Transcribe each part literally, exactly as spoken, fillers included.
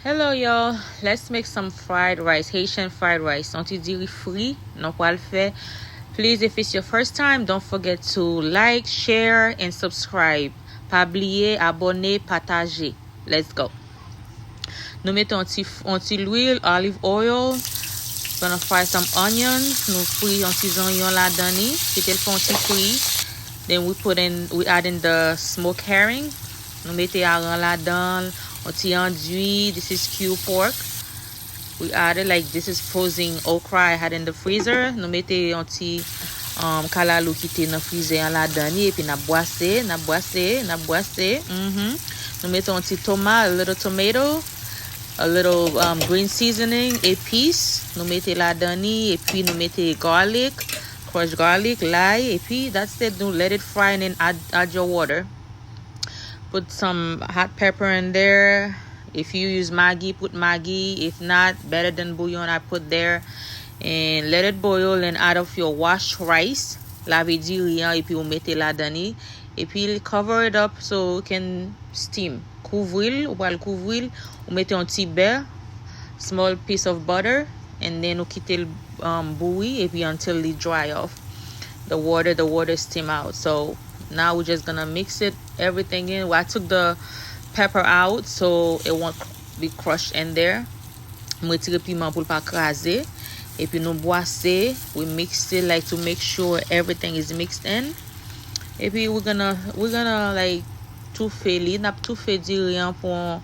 Hello y'all, let's make some fried rice, Haitian fried rice. On ti diri fri nou pral fè. Please, if it's your first time, don't forget to like, share and subscribe. Pa bliye abòne, pataje. Let's go. Nou mete on ti, on ti lwil, olive oil. Gonna fry some onions. Nou fri on ti zonyon ladan li. Kite l fè on ti fri. Then we put in, we add in the smoked herring. Nou mete aran ladan, on ti andui. This is cube pork. We added, like, this is frozen okra I had in the freezer. Nou mete on ti um, kalalou ki te nan frizè an ladan li, epi n ap bwase, n ap bwase, n ap bwase. Mhm. Nou mete on ti toma, a little tomato, a little um, green seasoning, epis. Nou mete ladan li, epi nou mete garlic, crush garlic, lay, epi that's it. Nou let it fry and then add, add your water. Put some hot pepper in there. If you use Maggi, put Maggi. If not, better than bouillon I put there. And let it boil and add of your wash rice. Lave diri an epi ou mete ladan li. Epi cover it up so it can steam. Kouvri l, ou pral kouvri l. Ou mete on ti bè, small piece of butter, and then ou kite l um, bouyi epi until li dry off. The water, the water steam out. So now we're just gonna mix it, everything in. Well, I took the pepper out so it won't be crushed in there. Mwen retire piman pou l pa kraze. Epi nou bwase, we mix it like to make sure everything is mixed in. Epi we're gonna, we're gonna like toufe li, n ap toufe diri an pou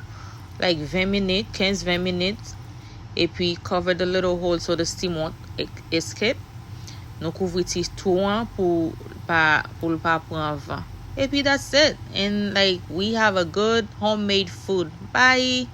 like ven minit, kenz ven minit. Epi cover the little hole so the steam won't e- escape. Nou kouvri ti twou an pou pa pou l pa pran van. Epi that's it. And like we have a good homemade food. Bye.